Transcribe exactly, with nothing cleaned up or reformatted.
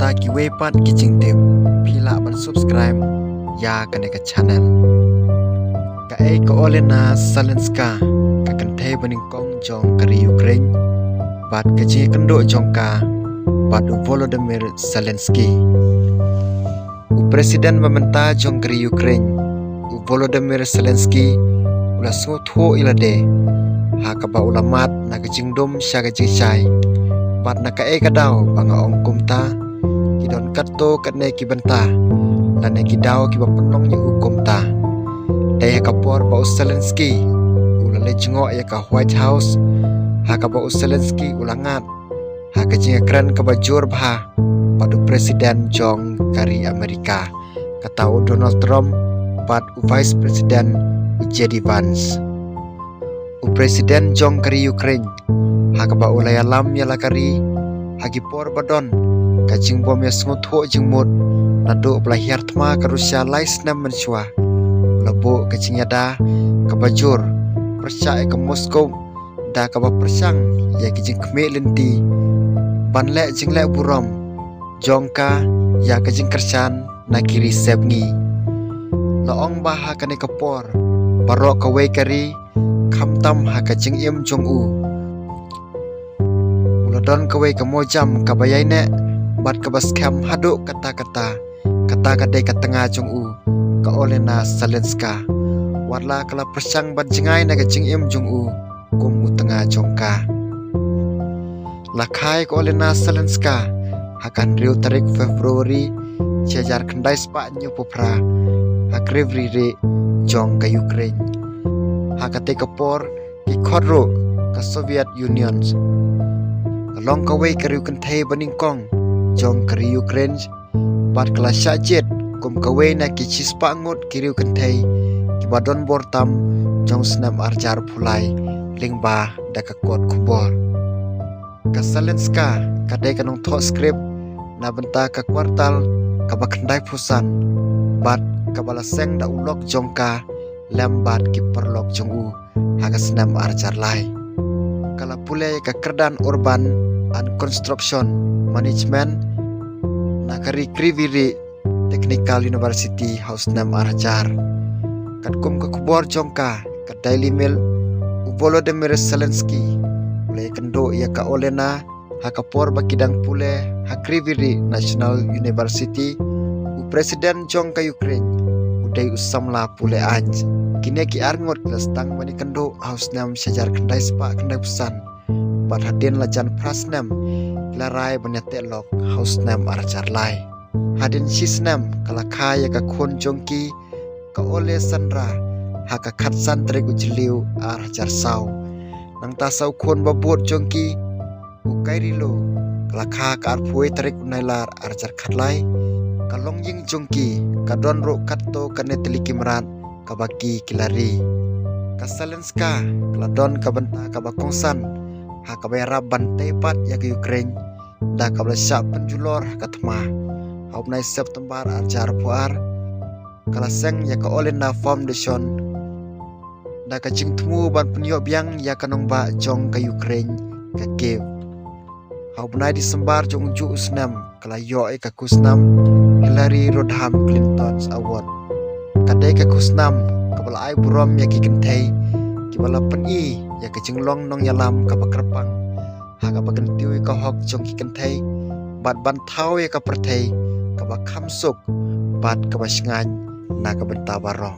Bynta kiwei pat ki jingtip, phi lah ban subscribe ïa kane ka channel. Kaei ka Olena Zelenska, ka kynthei ba nyngkong jong ka ri Ukraine, bad ka jingïakynduh jong ka bad u Volodymyr Zelensky. U President ba mynta jong ka ri Ukraine, u Volodymyr Zelensky, u la sngewthuh ïa lade ha kaba u la mad na ka jingdum sha ka jingshai. Bad na kaei ka daw ba nga ong kumta, ki don katto katne ki bynta lane ki daw kiba pynlong ïa u kumta. Dei ha ka por ba u Zelensky u la leit jngoh ïa ka White House, ha kaba u Zelensky u la ngat ha ka jingïakren kaba jur bha bad u President jong ka ri Amerika, kata u Donald Trump, bad u Vice President, u J D Vance. U President jong ka ri Ukraine, ha kaba u la ïalam ïa la ka ri ha ki por ba don ka jingbym ïasngewthuh jingmut naduh ba la hiar thma ka Russia lai snem mynshuwa, u la buh ka jingïada kaba jur pyrshah ïa ka Moscow da kaba pyrshang ïa ki jingkhmih lynti ban leh jingleh burom jong ka ïa ka jingkyrshan na ki ri sepngi. La ong ba ha kane ka por baroh kawei ka ri, khamtam ha ka jingim jong u, u la don kawei ka mawjam kaba ïaineh bad kaba skhem haduh katta katta. Kata ka dei ka tnga jong u, ka Olena Zelenska. Watla ka la pyrshang ban jngai na ka jingim jong u kum u tnga jong ka. La kha ïa ka Olena Zelenska ha ka hynriew tarik February shi hajar khyndai spah hynñiew phew phra ha Kryvyi Rih jong ka Ukraine. Ha katei ka por ki khot ruh ka Soviet Union. Ka long kawei ka riewkynthei ba nyngkong jong ka ri Ukraine, bad ka la shah jied kum kawei na ki shispah ngut ki riewkynthei kiba don bor tam jong snem ar hajar phew lai, lyngba da ka kot khubor. Ka Zelenska ka dei ka nongthoh script na bynta ka kwartal kaba khyndai phew san, bad kaba la seng da u lok jong ka lem bad ki paralok jong u ha ka snem ar hajar lai. Ka la pule ïa ka kyrdan Urban and Construction Management na ka ri Kryvyi Rih Technical University ha u snem ar hajar. Katkum ka khubor jong ka, ka Daily Mail, u Volodymyr Zelensky u la ïakynduh ïa ka Olena ha ka por ba ki dang pule ha Kryvyi Rih National University. U President jong ka Ukraine u dei u samla pule aiñ. Kine ki ar ngut ki la sdang ban ïakynduh ha u snem shi hajar khyndai spah khyndai phew san, bad hadien la jan phra snem ki la rai ban ïateh lok ha u snem ar hajar lai. Hadien shi snem ka la kha ïa ka khun jong ki, ka Olesandra, ha ka khatsan tarik u Jylliew ar hajar saw. Nangta sa u khun ba bud jong ki, u Kyrylo, ka la kha ka arphew wei tarik u Nailar ar hajar khatlai. Ka longïing jong ki ka don ruh katto katne tylli ki mrad kaba ki ki la ri. Ka Zelenska ka la don ka bynta kaba kongsan ha kaba ïarap ban tei pat ïa ka Ukraine da kaba la shah pynjulor ha ka thma. Ha u bnai September ar hajar arphew ar, ka la seng ïa ka Olena Foundation da ka jingthmu ban pynïoh biang ïa ka nongbah jong ka Ukraine, ka Kyiv. Ha u bnai December jong u juh u snem ka la ïoh ïa ka khusnam Hillary Rodham Clinton's Award. Ka dei ka khusnam kaba la ai burom ïa ki kynthei kiba la pyni ïa ka jinglong nongïalam kaba kyrpang ha kaba kyntiew ïa ka hok jong ki kynthei, bad ban thaw ïa ka pyrthei kaba kham suk bad kaba shngaiñ na ka bynta baroh.